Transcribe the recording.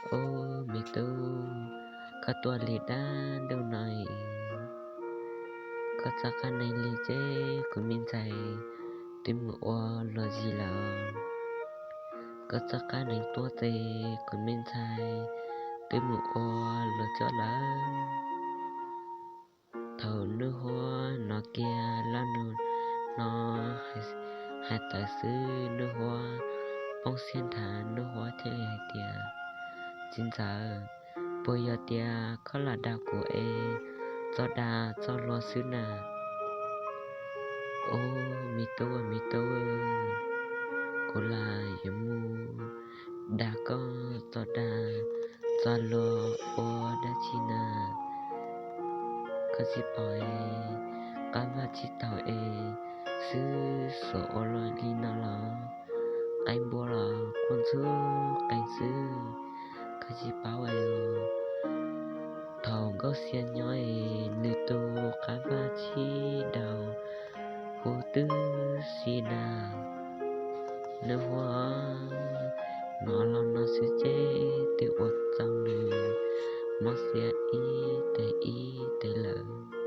Ub, me tub, koj tuaj li dab ntuj no, koj txoj qab nees li ces kuv me ntxhais twb mus ua luag zis lawm. Koj txoj qab nees tuaj ces kuv me ntxhais twb mus ua luag cob lawm. Thaum Nuj Huab hnov kiag Laj Nug no hais tawm xwb, Nuj Huab poob siab nthav, Nuj Huab thiaj li hais tias, Txiv ntxawm, puas yog tias koj lam dag kuv es txoj dag txoj luag xwb na? Ub, me tub, me tub, kuv lam yuav mus dag koj txoj dag txoj luag ua dab tsi na? Koj tsis paub es qab vaj tsib taug es xwb xuav ua luaj li no los, qaib npua los quaj ntxhub qees xwb. Koj tsis paub es thaum Nkauj Xia nyob es nws tu qab vaj tsib daug huv tib si na. Nuj Huab hnov los no xwb ces twb ua rau nws mob siab ib teg ib teg lawm.